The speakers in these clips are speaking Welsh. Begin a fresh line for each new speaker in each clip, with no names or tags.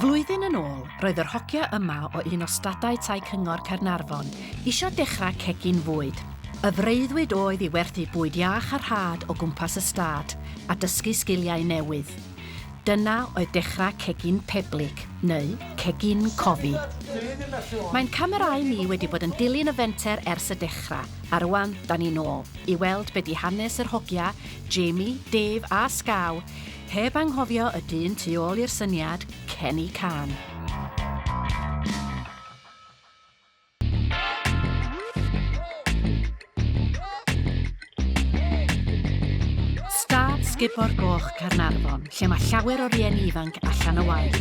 Flwyddyn yn ôl, roedd yr hogia yma o un o stadau tai Cyngor Caernarfon isio dechrau cegin fwyd. Y freuddwyd oedd i werthu bwyd iach a rhad o gwmpas y stad, a dysgu sgiliau newydd. Dyna oedd dechrau Cegin Peblig, neu Cegin Cofi. Mae'n camerâu ni wedi bod yn dilyn y fenter ers y dechrau, a rwan 'da ni nôl i weld be 'di hanes yr hogia, Jamie, Dave a Sgaw, Heb anghofio y dyn tu ôl i'r syniad, Kenny Khan. Stad Sgubor Goch Caernarfon, lle mae llawer o rieni ifanc allan o waith.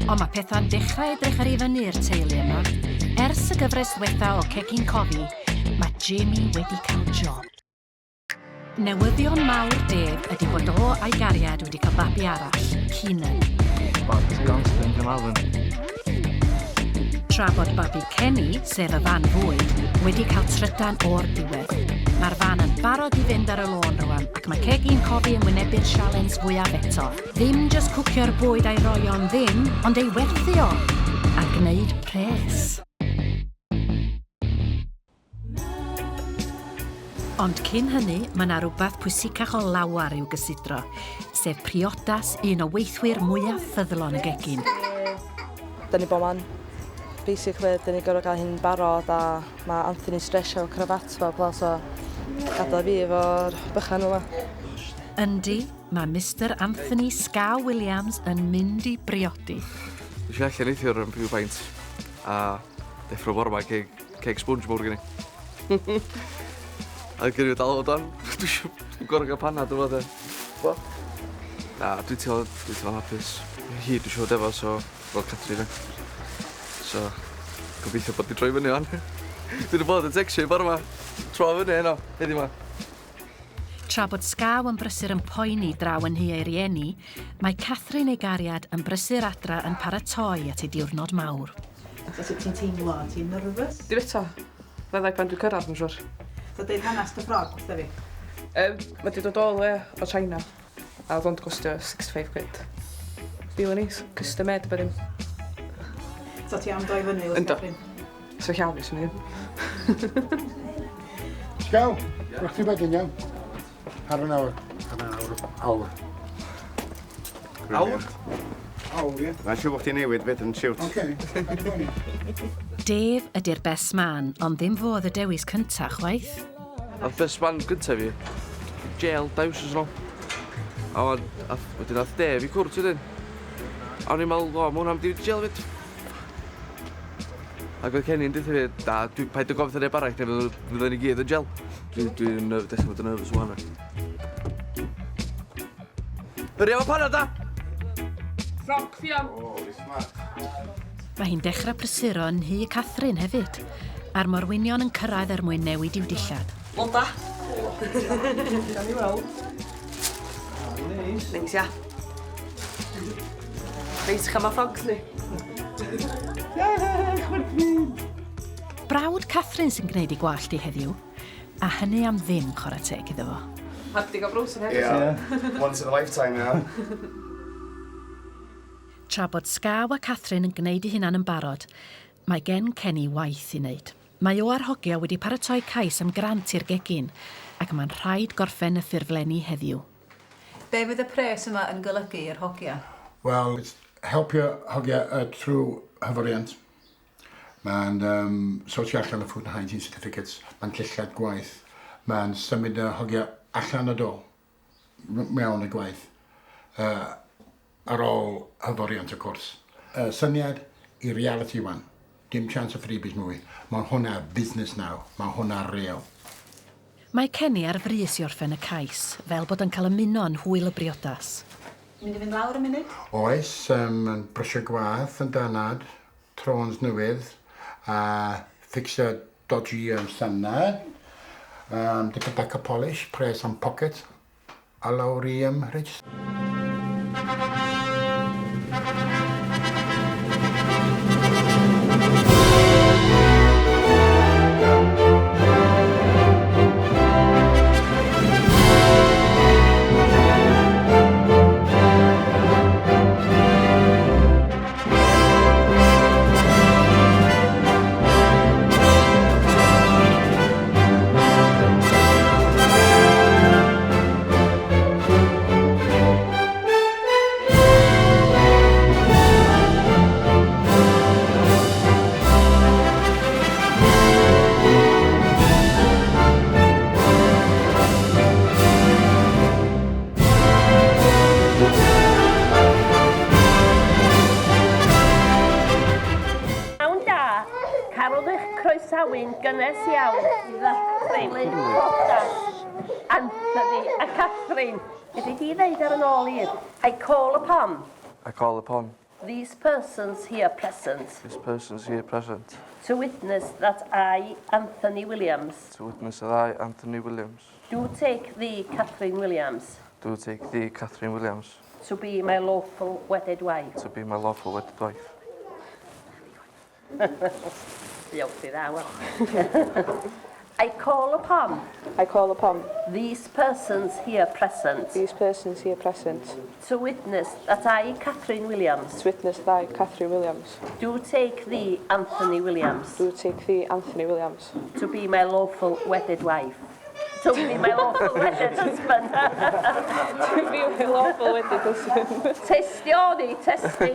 Ond mae pethau'n dechrau edrych ar ei fyny i'r teulu yma. Ers y gyfres ddwetha o Cegin Cofi, mae Jamie wedi cael job. Newyddion mawr Dave ydy bod o a'i gariad wedi cael babi arall, Keenan. Tra bod babi Kenny, sef y fan fwyd, wedi cael trydan o'r diwedd. Mae'r fan yn barod i fynd ar y lôn rwan ac mae Cegin Cofi yn wynebu'r sialens fwyaf eto. Ddim jyst cwcio'r bwyd a'i roi o'n ddim, ond ei werthu o! A gwneud pres. Ond cyn hynny, mae 'na rywbeth pwysicach o lawar i'w gysidro, sef priodas un o weithwyr mwyaf ffyddlon y gegin.
Da ni bob man. Basically, da ni gorfod gael hyn barod a mae Anthony'n stresio efo cravat fo pla, so gadael fi efo'r bychan yma.
Yndi, mae Mister Anthony Scow Williams yn mynd i briodi.
Dwi eisiau allan neithiwr am few pints a deffro bore 'ma ceg Ceg sponge mawr gen i. A gen i dal o dan. Dwi isio dwi'n gor'o' ga'l panad yma 'de. Bo? Na, dwi teimlo dwi teimlo'n hapus. Hi dwi isio fod efo so fel Catrin 'de. So gobeithio bod 'di troi fyny ŵan. Dwi 'di bod yn tecstio hi bore 'ma. Tro fyny heno, heddiw 'ma.
Tra bod Sgaw yn brysur yn poeni draw yn nhŷ ei rieni, mae Catherine ei gariad yn brysur adra yn paratoi at ei diwrnod mawr.
So sut ti'n teimlo? Ti'n nervous?
Dim eto. Fyddai pan dwi'n cyrraedd, mae'n siŵr.
So deud hanes dy ffrog wrtha fi.
Yym, mae 'di dod all the way o China. A oedd o'n costio 65 quid. Rili neis. Custom made a bob dim.
So ti am droi fyny wrth
Yndw.
Catherine?
So llaw fi, swn i ddim.
Sgaw, rwch chi wedyn iawn. Hanner an hour. Hanner awr. Awr.
Awr?
Awr, ie.
Mae'n siŵr bod chdi'n newid fyd yn siwt.
Oce.
Dave ydy'r best man, ond ddim fo oedd y dewis cynta, chwaith.
Ath best man gynta fi i jail dau wsos yn ôl. A wan, ath, wedyn ath Dave i cwrt wedyn. A o'n i'n meddwl, o, ma hwnna'n mynd i jail fyd. Ac oedd Kenny'n deutha fi, da, dwi, paid â gofyn neb arall, neu fydden ni gyd yn jail. Dwi'n dwi, dwi dechrau fod yn nervous wan. Hurry efo panad da!
Ffroc Ffion!
O, fi smart.
Mae hi'n dechrau prysuro yn nhŷ Catherine hefyd, a'r morwynion yn cyrraedd er mwyn newid i'w dillad.
Loda!
Gawn ni weld.
Neis. Neis, ia. Reit, cha ma ffrogs ni.
Brawd Catherine sy'n gwneud ei gwallt i heddiw, a hynny am ddim, chwarae teg iddo fo.
Handi gael browsing hefyd.
Ia. Once in a lifetime, ia.
Tra bod Sgaw a Catherine yn gwneud eu hunain yn barod, mae gen Kenny waith i wneud. Mae o a'r hogia wedi paratoi cais am grant i'r gegin, ac mae'n rhaid gorffen y ffurflenni heddiw.
Be fydd y pres yma yn golygu i'r hogia?
Wel, helpu hogia trwy hyfforddiant. Mae'n um, sortio allan y food and hygiene certificates, mae'n llellad gwaith, mae'n symud y hogia allan y do, mewn y gwaith, uh, ar ôl hyfforddiant y cwrs. Y syniad i reality wan. Dim chance o freebies mwy. Mae hwnna business now. Mae hwnna real.
Mae Kenny ar frys i orffen y cais, fel bod o'n cael ymuno yn hwyl y briodas.
Mynd i fynd lawr y munud?
Oes, um, yn brysio gwaith yn danad, trôns newydd, a fixio dodgy um, sanna, um, dipyn bach o polish, pres am pocket, A lawr i ym Mhridge.
croesawu'n gynnes iawn i ddathlu priodas Anthony a Catherine. Fedri di ddeud ar yn ôl i? I call upon
I call upon
these persons here present
these persons here present
to witness that I, Anthony Williams,
to witness that I, Anthony Williams,
do take thee, Catherine Williams,
do take thee, Catherine Williams,
to be my lawful wedded wife.
to be my lawful wedded wife.
Diolch i dda, wel. I call upon
I call upon
these persons here present
these persons here present
to witness that I, Catherine Williams,
to witness that I, Catherine Williams,
do take thee, Anthony Williams,
do take thee, Anthony Williams,
to be my lawful wedded wife. To be my lawful wedded husband.
To be my lawful wedded husband.
Testio ni, testing.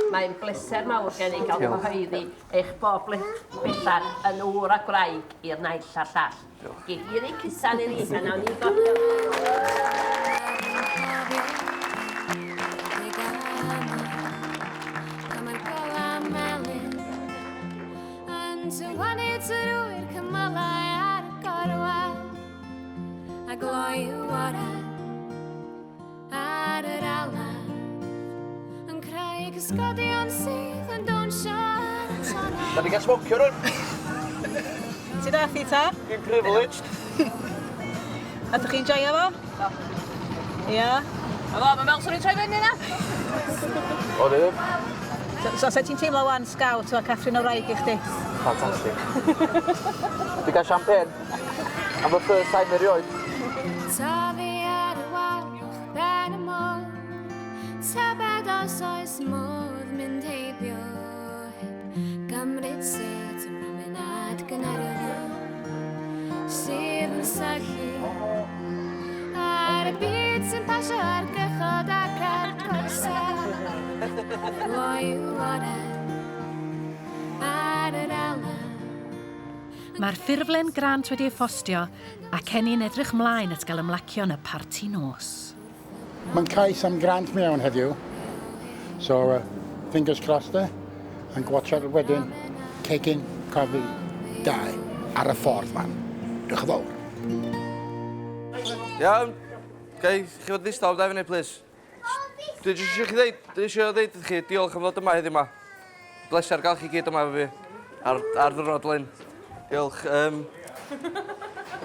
Mae'n bleser mawr gen i gael cyhoeddi eich bob bellach yn ŵr a gwraig i'r naill a'r llall. Gei di roi cusan i ni, a nawn ni gofio.
Mae'r gola melyn yn tywanu trwy'r cymylau ar y gorwel a gloyw oren ar yr alar yn creu cysgodion sydd yn dawnsio ar y tonnau.
Da ni gael smocio rwan.
Ti da chi ta?
Dwi'n privileged.
Ydych chi'n joio fo? Ia. A fo, mae'n meddwl swn i'n troi fyny na?
O, ddim.
So, so ti'n teimlo wan scout o Catherine o wraig i chdi?
Fantastic. Dwi'n gael champagne. Am y first time erioed.
Toddi ar y wal ben y môr. Tybed os oes modd mynd heibio heb gymryd set y promenad Gaernarfon sydd yn syllu ar y byd sy'n pasio ar gychod ac ar goesau gloyw oren ar yr alar.
Mae'r ffurflen grant wedi ei phostio a Kenny'n edrych mlaen at gael ymlacio yn y parti nos.
Mae'n cais am grant mewn heddiw. So, fingers crossed there. And gwatchad wedyn, Cegin Cofi 2 ar y ffordd man. Diolch yn fawr.
Iawn. Gai, chi fod ddistaw am 2 funud, please. Dwi jyst eisiau chi ddeud, dwi eisiau ddeud i chi, diolch am ddod yma heddiw yma. Bleser gael chi gyd yma efo fi ar ddwrnod Lyn. Diolch.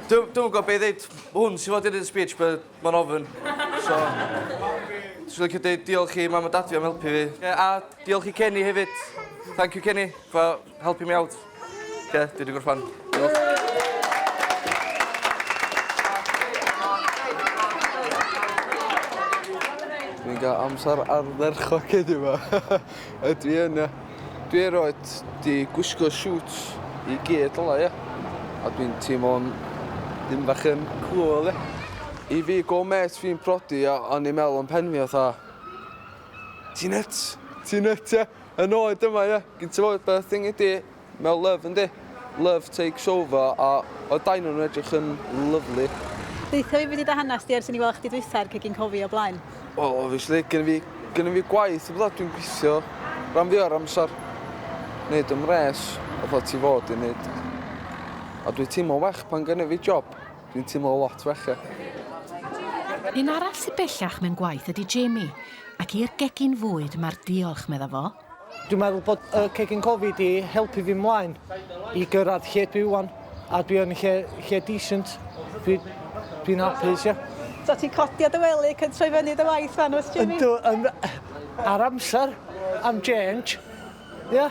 Dwi'n gwybod beth i ddeud. Hwn sy'n fod i ddeud y speech, but mae'n ofyn. So, dwi'n licio dweud diolch i mam a dad fi am helpu fi. A diolch i Kenny hefyd. Thank you, Kenny, for helping me out. Ie, dwi wedi gorffan. Diolch.
Dwi'n cael amser ardderchog heddiw yma. Ydw i yn, ie. Dwi erioed di gwisgo siwt i gyd ola, ie. A dwi'n teimlo'n ddim bach yn cool, ie. I fi, go met fi'n prodi, a o'n i'n meddwl yn pen fi, fatha, ti'n nuts, ti'n nuts, ie. Yn oed yma, ie. Gyn ti fod, beth thing ydi, mewn love, yndi. Love takes over, a o dain nhw'n edrych yn lovely.
Deutha fi beth i dy hanes di ers i ni weld chdi dwytha ar Cegin Cofi o blaen.
Wel, obviously, gynna fi gwaith, o bydda, dwi'n gweithio rhan fwy o'r amser. Neud ymres, fatha ti fod i neud. A dwi'n teimlo well pan gynna fi job. Dwi'n teimlo lot well, ie.
Un arall sydd bellach mewn gwaith ydy Jamie, ac i'r gegin fwyd mae'r diolch, medda fo.
Dwi'n meddwl bod y Cegin Cofi di helpu fi mlaen i gyrraedd lle dwi wan. A dwi yn lle decent. Dwi'n hapus, ie.
So ti'n codi o dy wely cyn troi fyny dy waith fan, oes, Jamie?
Yndw, ar amser, am change. Ie. Yeah.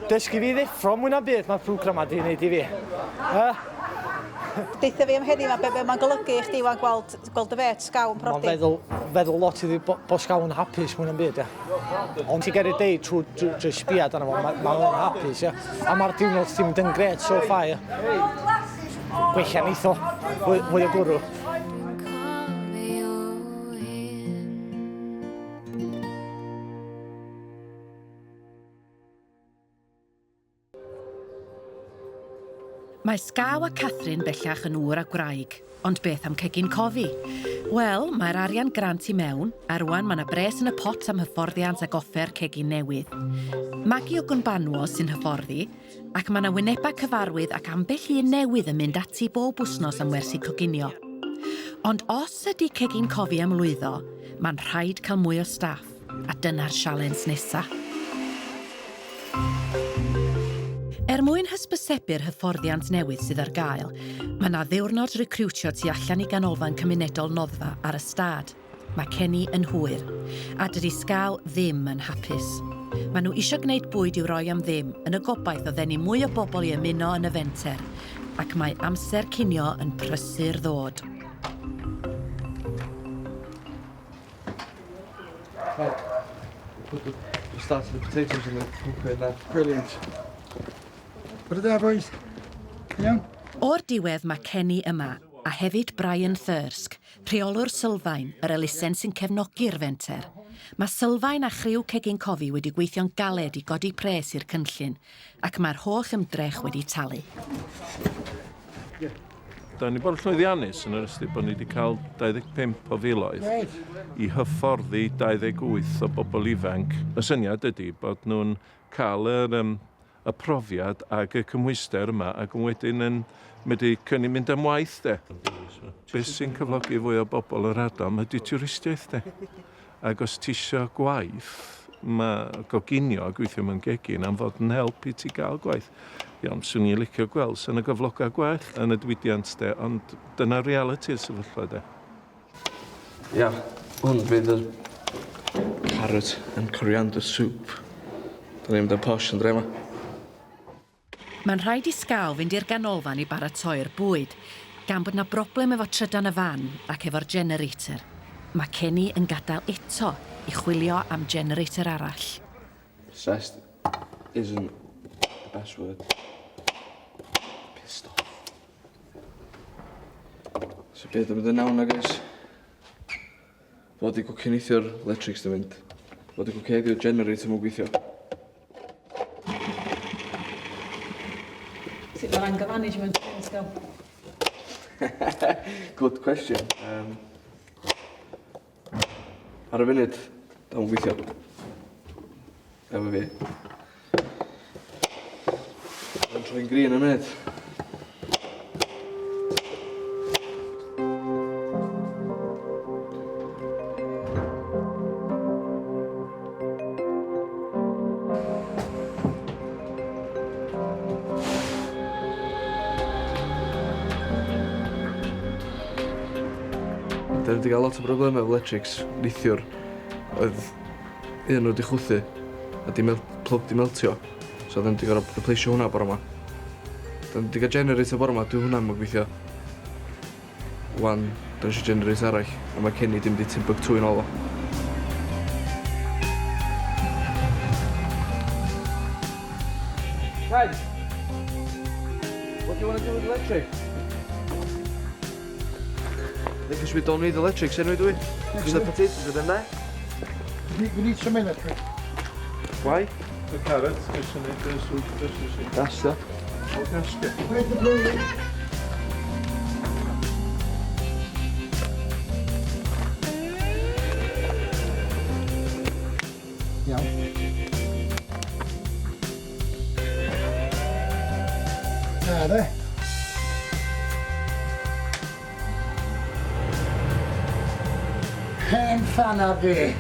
Dysgu fi ddeffro mwy na byd mae'r program di wneud i fi.
Deutha fi am heddiw, be mae'n golygu i chdi wan gweld y fet sgaw yn
Mae'n
prodi?
feddwl lot iddi bo sgaw yn hapus mwy na'n byd, ie. Ond ti'n geri deud trwy sbiad arno fo, ma o'n hapus, ie. A mae'r diwrnod ti'n mynd yn gret so far, ie. Gwella neith o, fwy o gwrw.
Dwi'n cofio hyn.
Mae Sgaw a Catherine bellach yn ŵr a gwraig, ond beth am Cegin Cofi? Wel, mae'r arian grant i mewn, a rwan mae 'na bres yn y pot am hyfforddiant ac offer cegin newydd. Maggie Ogunbanwo sy'n hyfforddi, ac mae 'na wynebau cyfarwydd ac ambell un newydd yn mynd ati bob wsnos am wersi coginio. Ond os ydy Cegin Cofi am lwyddo, mae'n rhaid cael mwy o staff, a dyna'r sialens nesa. Er mwyn hysbysebu'r hyfforddiant newydd sydd ar gael, mae 'na ddiwrnod recriwtio tu allan i Ganolfan Cymunedol Noddfa ar y stad. Mae Kenny yn hwyr, a dydy Sgaw ddim yn hapus. Maen nhw isio gwneud bwyd i'w roi am ddim, yn y gobaith o ddenu mwy o bobl i ymuno yn y fenter, ac mae amser cinio yn prysur ddod.
Right. Put the start of the potatoes in the cooker in there.
Brilliant. Bore da, boys. Iawn?
O'r diwedd mae Kenny yma, a hefyd Brian Thirsk, rheolwr Sylfaen, yr elusen sy'n cefnogi'r fenter. Mae Sylfaen a chriw Cegin Cofi wedi gweithio'n galed i godi pres i'r cynllun, ac mae'r holl ymdrech wedi talu.
Da ni bod yn llwyddiannus yn yr ystyr bod ni wedi cael 25 o filoedd i hyfforddi 28 o bobl ifanc. Y syniad ydy bod nhw'n cael yr, um, y profiad ag y cymhwyster yma ac yn wedyn yn medru cynnig mynd am waith de. Beth sy'n cyflogi fwy o bobl yr ardal ydy twristiaeth de. Ac os ti isio gwaith, mae goginio a gweithio mewn gegin am fod yn help i ti gael gwaith. Iawn, swn i'n licio gweld sy'n y gyflogau gwell yn y diwydiant de, ond dyna realiti'r sefyllfa de.
Ia, hwn fydd y carrot and coriander soup. Da ni'n mynd am posh yn dre 'ma.
Mae'n rhaid i Sgaw fynd i'r ganolfan i baratoi'r bwyd, gan bod 'na broblem efo trydan y fan ac efo'r generator. Mae Kenny yn gadael eto i chwilio am generator arall.
Stressed isn't the best word. Pissed off. So beth am mynd yn nawn na guys? Fod i gwcio neithiwr, electrics di mynd. Fod i gwcio heddiw, generator mwyn gweithio.
Sut mae'r anger management yn ysgol?
Good question. Um, ar y funud, dal yn gweithio. Efo fi. Mae'n troi'n green yn munud. Da ni wedi cael lot o broblemau efo electrics neithiwr. Oedd un nhw wedi chwythu a di mel plug di meltio. So oedden ni wedi gorfod replaceio hwnna bore 'ma. Da ni wedi cael generator bore 'ma, dyw hwnna ddim yn gweithio. Wan, da ni eisiau generator arall, a mae Kenny di mynd i Timbuktu i nôl o. Ken! What do you want to do with electric? Because we don't need electrics anyway, do we? Because the potatoes are in there.
We need some electric.
Why?
The carrots, isn't it? The soup, this is it.
That's the...
Oh, that's the...
Where's the blue? Iawn. Na de. Hen ffan a fi.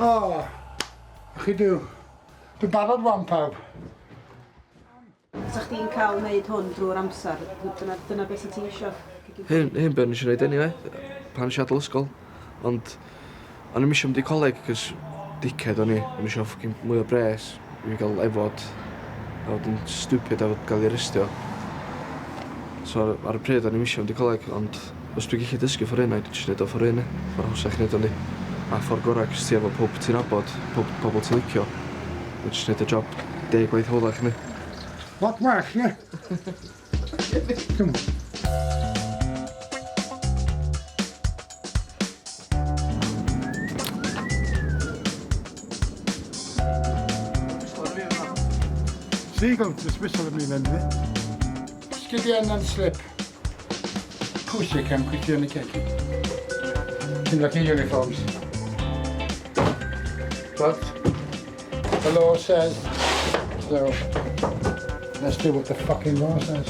O, chi diw. Dwi'n barod wan pawb.
Sa chdi'n cael wneud hwn drwy'r amser, dyna, dyna beth sy'n ti isio?
Hyn, hyn be o'n i eisiau gwneud anyway, pan eisiau adael ysgol. Ond, o'n i'm eisiau mynd i coleg, cos dickhead o'n i. O'n i eisiau fucking mwy o bres i fi gael efod, a fod yn stupid a fod gael ei arestio. So ar y pryd o'n i'm eisiau mynd i coleg, ond os dwi'n gallu dysgu ffordd hyn, na i jyst neud o ffordd hyn, ffordd hawsach i neud o yndi. A ffordd gorau, cos ti efo pob ti'n nabod, pob, pobl ti'n licio. Mae'n jyst neud y job deg gwaith hawddach yndi.
Lot well, ie? Come on. Seagull just whistle at me then, did it? Sgidiau non-slip. Pwysig am gweithio yn y cegin. Ti'n lucky uniforms. But the law says, so let's do what the fucking law says.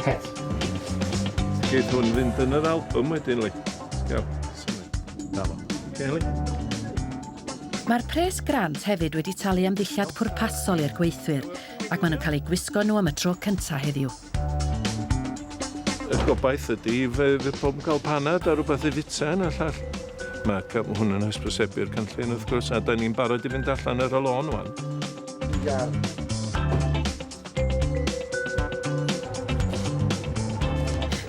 Pet.
Geith hwn fynd yn yr album wedyn, li. Gael, symud. Na fo. Okay, li?
Mae'r pres grant hefyd wedi talu am ddillad pwrpasol i'r gweithwyr, ac maen nhw'n cael eu gwisgo nhw am y tro cyntaf heddiw.
Y gobaith ydy fe fydd pob yn cael panad a rhywbeth i fita yna llall. Mae hwn yn hysbysebu'r cynllun wrth gwrs, a da ni'n barod i fynd allan ar y lôn wan.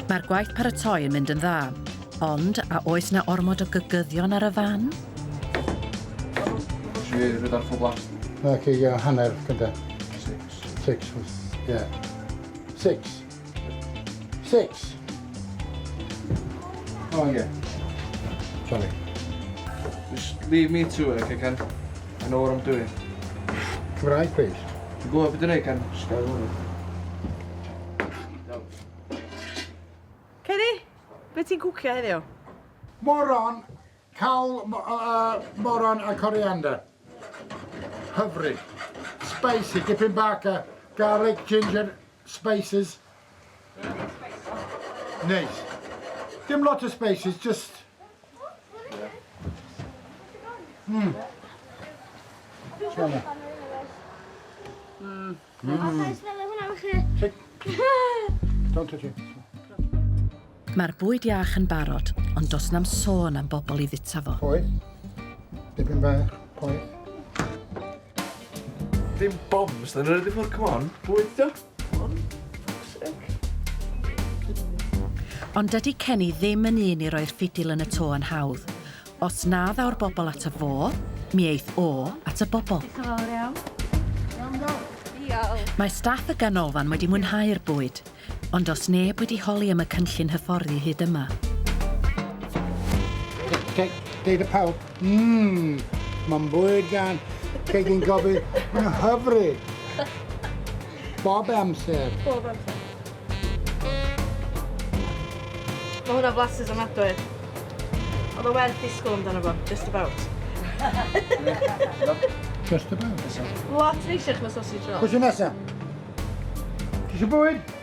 Mae'r gwaith paratoi yn mynd yn dda, ond a oes 'na ormod o gygyddion ar y fan?
Isio fi roid ar full blast?
Na, ci, uh, hanner gynta.
Six.
Six, yeah. Six. Six. Oh, yeah. Sorry.
Just leave me to it, okay, Ken? I know what I'm doing.
Cymraeg, please.
Dwi'n gwybod beth dwi'n neud, Ken. Just gael hwnna.
Kenny, be ti'n cwcio heddiw?
Moron, cawl, moron a coriander. Hyfryd. Spicy, dipyn bach o garlic, ginger, spices. Neis. Dim lot o spices, just... Smell. Tick. Don't touch it.
Mae'r bwyd iach yn barod, ond does na'm sôn am bobl i fita fo.
Poeth. Dipyn bach, poeth.
Dim bombs, dyn nhw'n ffwrdd, come on. Bwyd, dio. Come on. Fuck's sake.
Ond dydy Kenny ddim yn un i roi'r ffidil yn y to yn hawdd. Os na ddaw'r bobl ato fo, mi eith o at y bobl.
Diolch yn fawr iawn. Diolch.
Mae staff y ganolfan wedi mwynhau'r bwyd, ond does neb wedi holi am y cynllun hyfforddi hyd yma.
Deud y pawb, mae'n bwyd gan Cegin Gofid, mae'n hyfryd. Bob amser.
Bob amser. Mae hwnna flasus ofnadwy. Oedd o werth disgwyl amdano fo, just about.
Just about.
Lot neisiach na sausage roll.
Pwy sy'n nesaf? Ti eisiau bwyd?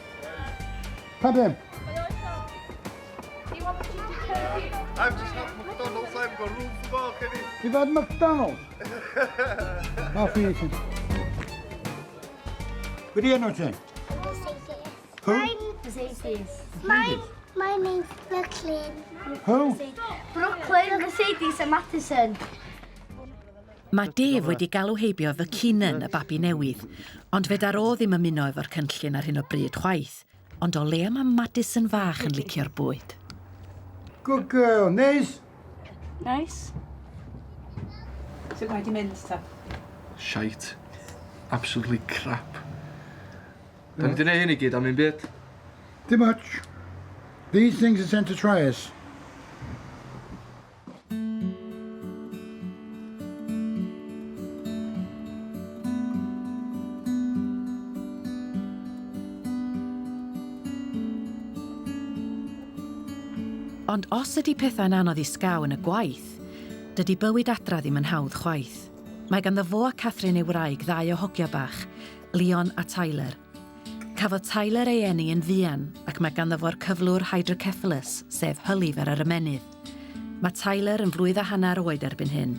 Pa bim?
I've just had McDonald's, I haven't got room for more, Kenny.
You've had McDonald's? Off you eating. Be di enw ti? Who?
Mercedes. My name's Brooklyn.
Who?
Brooklyn, Mercedes and Madison.
Mae Dave wedi galw heibio fy Keenan, y babi newydd, ond fedar o ddim ymuno efo'r cynllun ar hyn o bryd chwaith. Ond o leia mae Madison fach yn licio'r bwyd.
Good girl. Neis?
Nice. Sut mae di mynd ta?
Shite. Absolutely crap. Da ni wedi gwneud hyn i gyd am un byd.
Too much. These things are sent to try us.
Ond os ydy pethau'n anodd i Sgaw yn y gwaith, dydy bywyd adra ddim yn hawdd chwaith. Mae ganddo fo a Catherine ei wraig ddau o hogia bach, Leon a Tyler. Cafodd Tyler ei eni yn fuan ac mae ganddo fo'r cyflwr hydrocephalus, sef hylif ar yr ymennydd. Mae Tyler yn flwydd a hanner oed erbyn hyn,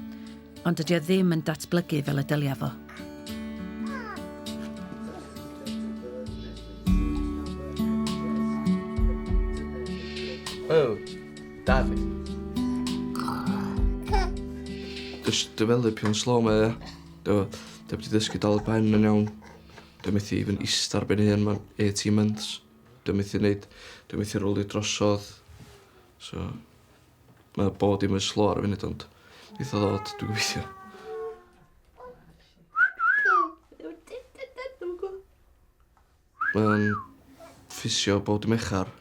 ond dydy o ddim yn datblygu fel y dylia fo.
Oh, Daddy. Just developio'n slow mae e. Dio wedi dysgu dal y pen yn iawn. Dio methu even ista ar ben ei hun, mae'n 18 months. Dio methu neud, dio methu rolio drosodd. So, mae bod dim yn slow ar y funud, ond eitha ddod, dwi'n gobeithio. Mae o'n ffisio bob dim echar.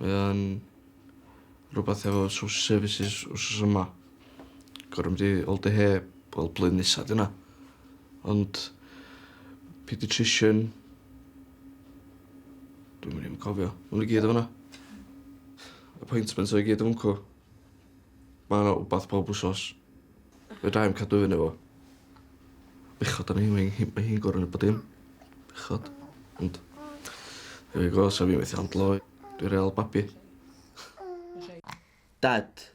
Mae o'n rhywbeth efo social services wsos yma. Gorfod mynd i Alder Hey, wel, blwyddyn nesa di hwnna. Ond pediatrician, dwi'n mynd i'n cofio. Maen nhw gyd o fanna. Appointments o'i gyd o fwncw. Mae yna wbath pob wsos. Fedra i'm cadw fyny efo. Bechod arni hi, mae hi, mae hi'n gorfod neud bod dim. Bechod. Ond there we go, sa fi methu handlo. Dwi real babi.
Dad.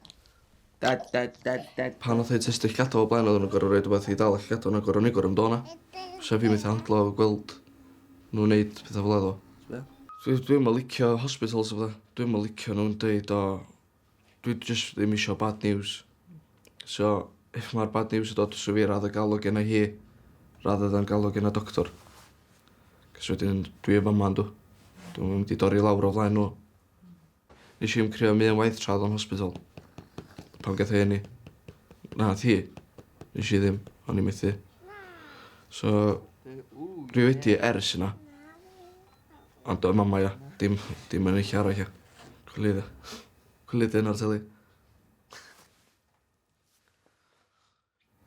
Dad, dad, dad, dad.
Pan nath ei testio llygada o blaen oedden nhw'n gorfod roid wbath i dal y llygada o'n gorfod ni gorfod mynd o'na. Sa fi methu handlo gweld nhw'n neud pethau fel 'a ddo. Dwi dwi'm yn licio hospitals a petha. Dwi'm yn licio nhw'n deud o Dwi jyst ddim isio bad news. So, if mae'r bad news yn dod, so fi rather gael o genna hi, rather than gael o genna doctor. Cos wedyn dwi efo fama yndw. Dwi'm yn mynd i dorri lawr o flaen nhw. Nes i'm crio am un waith tra oedd o'n hospital. Pan gath ei eni. Nath hi. Nes i ddim. O'n i methu. So, dwi wedi ers yna. Ond y mama ia. Dim, dim yn lle arall ia. Cwylio. Cwylio dyn ar teli.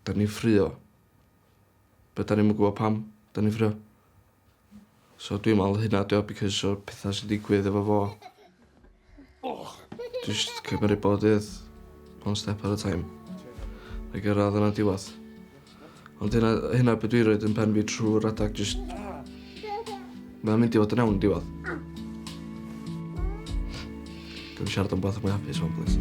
Da ni'n ffrio. Be da ni'm yn gwybod pam da ni'n ffrio. So dwi'n meddwl hynna 'di o because o'r pethau sy'n digwydd efo fo. Jyst cymryd bob dydd one step at a time. A gyrraedd yna diwedd. Ond hynna, hynna be dwi'n rhoid yn pen fi trwy'r adag, jyst... Mae'n mynd i fod yn iawn yn diwedd. Dwi'n siarad am beth mwy hapus wan, please.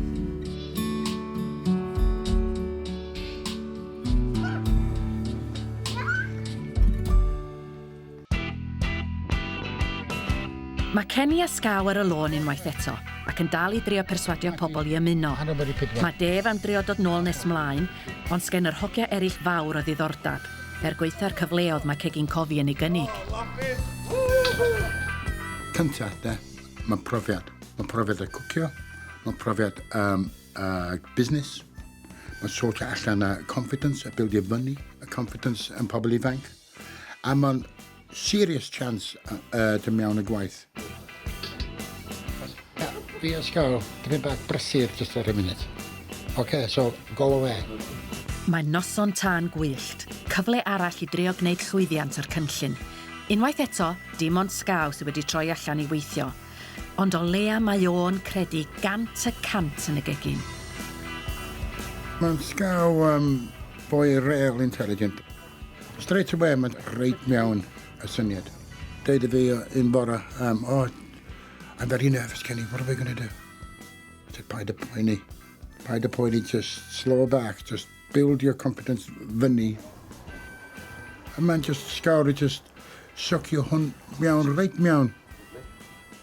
Mae Kenny a Scow ar y lôn unwaith eto, ac yn dal i drio perswadio pobl i ymuno. Mae Dave am drio dod nôl nes mlaen, ond sgen yr hogia eraill fawr o ddiddordab, er gwaetha'r cyfleodd mae Cegin Cofi yn ei gynnig.
Cynta, de, mae profiad. Mae profiad y cwcio, mae profiad um, uh, busnes, mae sortio allan y confidence, a bildio fyny y confidence yn pobl ifanc. A mae'n serious chance uh, dy mewn y gwaith. Fi a Scarl, dipyn bach brysur just ar y munud. OK, so go away.
Mae'n noson tân gwyllt, cyfle arall i drio gwneud llwyddiant o'r cynllun. Unwaith eto, dim ond Sgaw sydd wedi troi allan i weithio. Ond o leia mae o'n credu 100% yn y gegin.
Mae'n Sgaw um, boi real intelligent. Straight away mae'n reit mewn y syniad. Deud i fi un bore, um, oh, I'm very nervous, Kenny, what are we going to do? I said, paid y poeni. Paid y poeni, just slow back, just build your confidence fyny. A mae'n just sgawr i just suckio hwn mewn, reit mewn.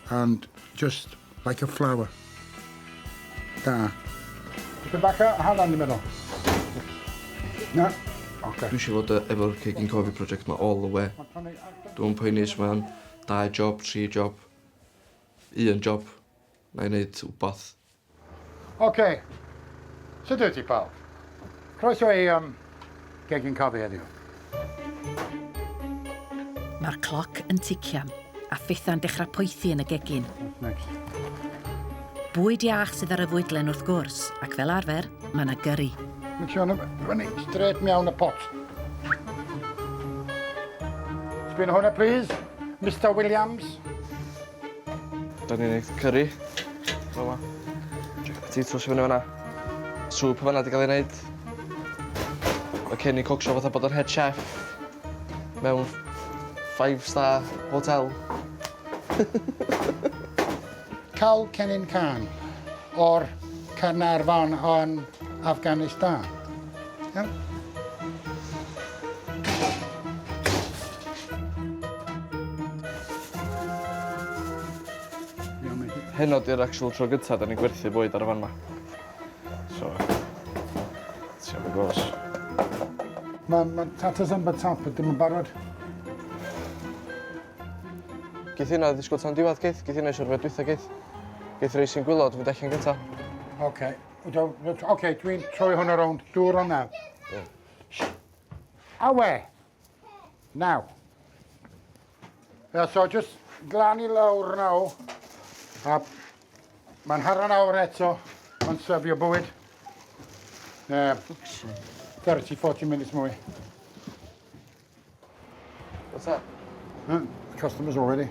And just like a flower. Da. Tipyn bach o halen, dwi'n meddwl. Na? Oce.
Dwi eisiau fod efo'r Cegin Cofi project ma all the way. Dwi'n poeni os mae'n dau job, tri job, un job. Na i wneud wbath.
Oce. Sut wyt ti, pawb? Croeso i um, Gegin Cofi heddiw.
Mae'r cloc yn tician, a phethau'n dechrau poethi yn y gegin.
Next.
Bwyd iach sydd ar y fwydlen wrth gwrs, ac fel arfer, mae yna gyri.
Make sure fyny, straight mewn y pot. Sbin hwnna, please. Mr Williams.
Da ni'n neud curry. Fel 'ma. Jack potatoes i fyny fan'na. Sŵp yn fan'na 'di ga'l ei neud. Ma' Kenny Cockshaw fatha bod o'n head chef mewn five star hotel.
Cawl Cennin Can o'r Caernarfon yn Afghanistan. Iawn?
Heno 'di'r actual tro gynta 'dan ni'n gwerthu bwyd ar y fan 'ma. So, see how it goes.
Mae ma tatas yn batap dim yn barod.
Geith hynna ddisgwyl tan diwedd, geith. Geith hynna eisiau'r dwytha, geith. Geith rei sy'n gwylod fynd allan gynta.
Oce. Oce, dwi'n troi hwnna rownd. Dŵr on now. Yeah. Awe. Now. Yeah, so just glan i lawr now. A mae'n hanner awr eto. Mae'n sefio bwyd. Yeah, 30, 40 minutes mwy.
What's that?
Customers already.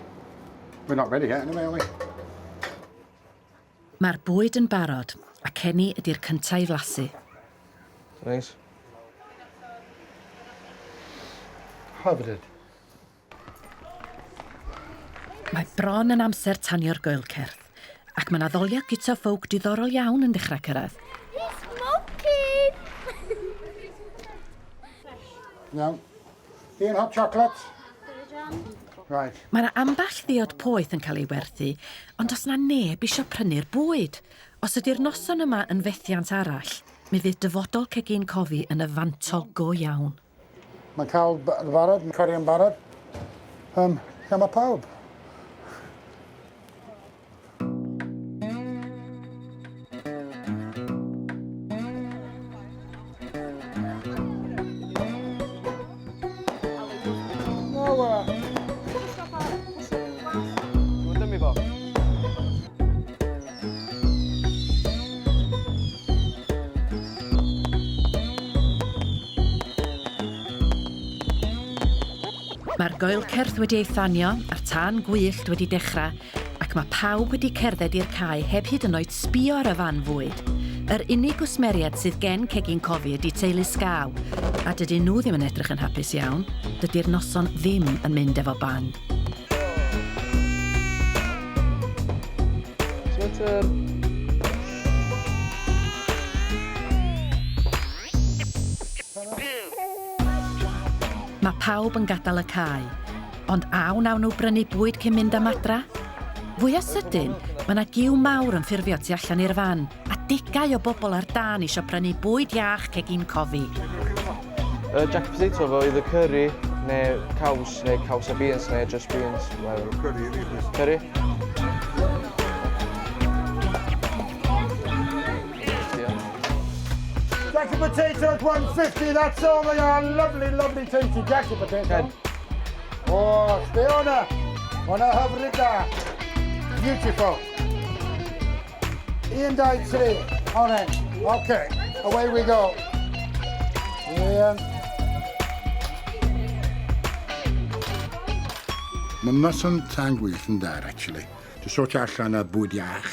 We're not ready yet anyway, are we?
Mae'r bwyd yn barod, a Kenny ydy'r cyntaf i flasu.
Nice.
Hyfryd.
Mae bron yn amser tanio'r goelcerth, ac mae 'na ddoliau Guto Ffowc diddorol iawn yn dechrau cyrraedd.
He's smoking!
Iawn. Un hot chocolate. Right.
Mae 'na ambell ddiod poeth yn cael ei werthu, ond does 'na neb isio prynu'r bwyd. Os ydy'r noson yma yn fethiant arall, mi fydd dyfodol Cegin Cofi yn y fantol go iawn.
Mae'n cael barod, mae'n cori yn barod. Lle mae pawb? Noah.
Ti'n dymu fo?
Mae'r goelcerth wedi ei thanio a'r tân gwyllt wedi dechrau, ac mae pawb wedi cerdded i'r cae heb hyd yn oed sbio ar y fan fwyd. Yr unig gwsmeriaid sydd gen Cegin Cofi ydy teulu Sgaw, a dydyn nhw ddim yn edrych yn hapus iawn. Dydy'r noson ddim yn mynd efo bang.
Twitter.
Mae pawb yn gadael y cae, ond a wnawn nhw brynu bwyd cyn mynd am adra? Fwya sydyn, mae 'na giw mawr yn ffurfio tu allan i'r fan, a degau o bobl ar dân isio prynu bwyd iach Cegin Cofi.
Jacket potato efo either curry neu caws, neu caws a beans, neu just beans. Whatever.
Curry i fi, please.
Curry? Diolch.
Jacket potatoes, 150, that's all they are. Lovely, lovely tasty jacket potatoes.
Ken.
O, stay o'na. O'na hyfryd da. Beautiful. 1, 2, 3. On it. Okay, away we go. Un. Mae noson tân gwyllt yn dar, actually. To sort allan y bwyd iach.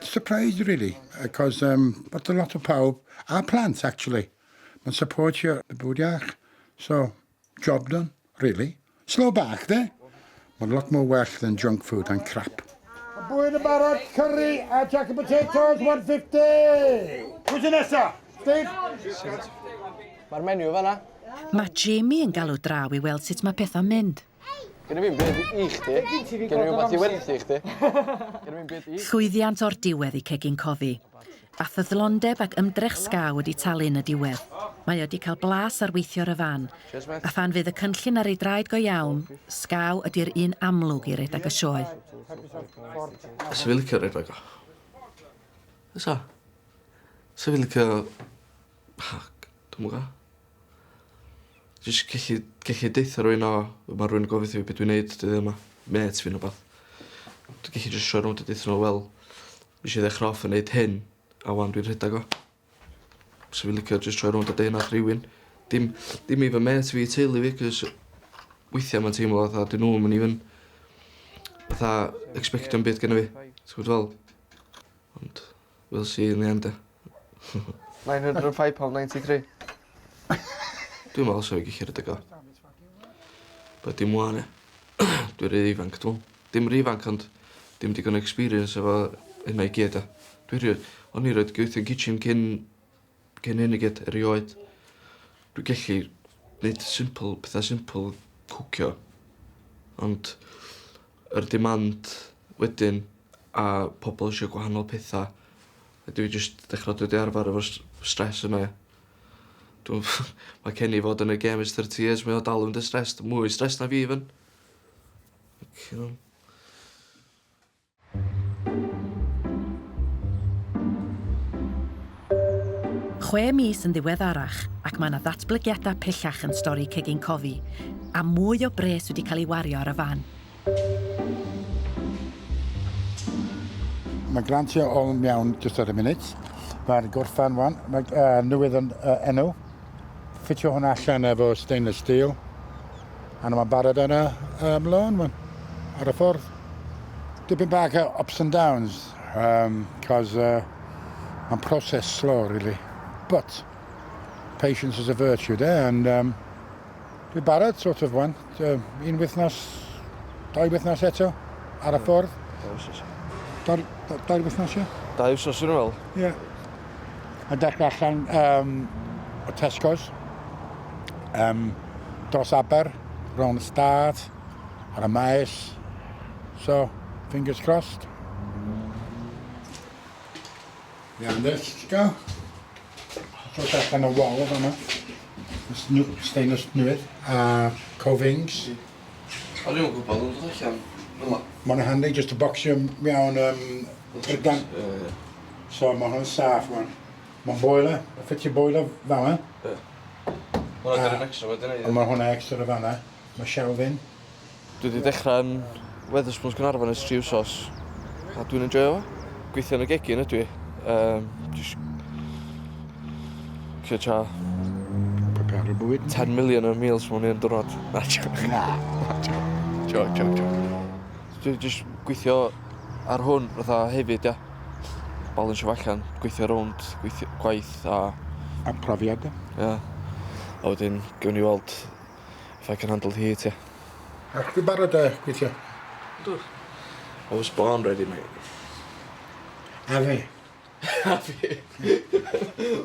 Surprised, really, because but a lot of pawb, a plant, actually, mae'n supportio y bwyd iach. So, job done, really. Slow back, there. Mae'n lot more well than junk food and crap. Bwyd yn barod, curry a jacket potatoes, 150! Pwy sy'n nesa? Steve?
Mae'r menu fanna.
Mae Jamie yn galw draw i weld sut mae pethau'n mynd.
Gen i fi'n byd i chdi. Gen i rhywbeth i werthu i chdi. Gen i fi'n byd i...
Llwyddiant o'r diwedd i Cegin Cofi. A ffyddlondeb ac ymdrech Sgaw wedi talu yn y diwedd. Mae o wedi cael blas ar weithio ar y fan.
Cheers, mate.
A phan fydd y cynllun ar ei draed go iawn, Sgaw ydy'r un amlwg i redag y sioe.
Sa fi licio redag o. Fysa? Sa fi licio... Fuck, dwi'm yn gwbo. Jyst gallu deutha rywun o, ma' rywun yn gofyn wrtha fi be' dwi'n neud dyddia' yma, mêt fi ne' wbath. Dwi'n gallu jyst troi rownd a deutha nhw, wel, nes i ddechra off yn neud hyn, a ŵan dwi'n rhedag o. Sa fi licio jyst troi rownd a deud hynna wrth rywun. Dim even mêt fi, teulu fi, 'cos weithia' ma'n teimlo fatha 'dyn nw'm yn even fatha expectio'm byd gynna fi. Ti'n gwbod fel? Ond we'll see in the end 'de.
£905.93.
Dwi'n meddwl sa fi gallu rhedeg o. But dim ŵan ia. Dwi'n rhy ifanc dwi me'wl. Dim rhy ifanc ond dim digon o experience efo hynna i gyd ia. Dwi rioed... O'n i rioed gweithio yn kitchen cyn hyn i gyd, erioed. Dwi'n gallu neud simple, petha simple, cwcio. Ond yr demand wedyn a pobl isio gwahanol petha. A dwi jyst dechrau dod i arfer efo'r stress yna ia. Mae Kenny fod yn y game ers 30 years, mae o dal yn stressed, mwy stress na fi even. Fucking hell.
6 mis yn ddiweddarach, ac mae yna ddatblygiadau pellach yn stori Cegin Cofi, a mwy o bres wedi cael ei wario ar y fan.
Mae grantiau all mewn just ar y munud. Mae'r gorffan wan. Mae newydd yn enw. Ffitio hwnna allan efo stainless steel. A mae'n barod yn y lôn, wan, ar y ffordd. Dipyn bach o ups and downs, cos mae'n proses slow, really. But patience is a virtue there, and dwi'n barod, sort of, wan. Un wythnos, 2 wythnos eto, ar y ffordd.
2 wythnos.
2 wythnos, ie?
2 wythnos yn ôl.
Ie. A dechrau allan o Tesco's, dros Aber, rownd y stad, ar y maes. So, fingers crossed. Iawn, let's go. Dros allan y wal fan'na. Stainless newydd. A covings.
O'n i'n gwybod yn dod allan fel 'na.
Mae'n handi just to boxio mewn trydan.
Ie.
So mae hwn saff wan. Mae'n boiler, ffitio boiler fel yna.
Hwnna 'di'r un extra wedyn,
A mae hwnna extra fan'na. Mae shelving.
Dwi wedi dechrau yn Wetherspoons Caernarfon ers 3 wsos. A dwi'n enjoyo fo. Gweithio yn y gegin ydw i. Just cio tra
Prepare bwyd.
10 million o meals mewn un diwrnod. Na, joke.
Na.
Joke, joke, joke. Dwi'n just gweithio ar hwn fatha hefyd, ia. Balansio fo allan, gweithio rownd, gweithio, gwaith a.
A profiad.
Ia. A wedyn, gewn ni weld if I can handle the heat, ia.
A chdi barod gweithio?
I was born ready, mate.
A fi.
A fi.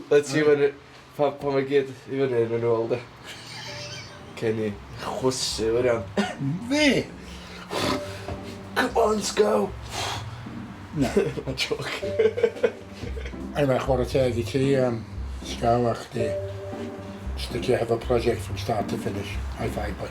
Let's see when it, pa mae gyd i fyny yn nhw weld e. Cyn i chwysu wirion.
Fi?
Come on, let's go!
Na.
A joke.
Anyway, chwarae teg i ti, sgaw a chdi sticio hefo project from start to finish. High five, boy.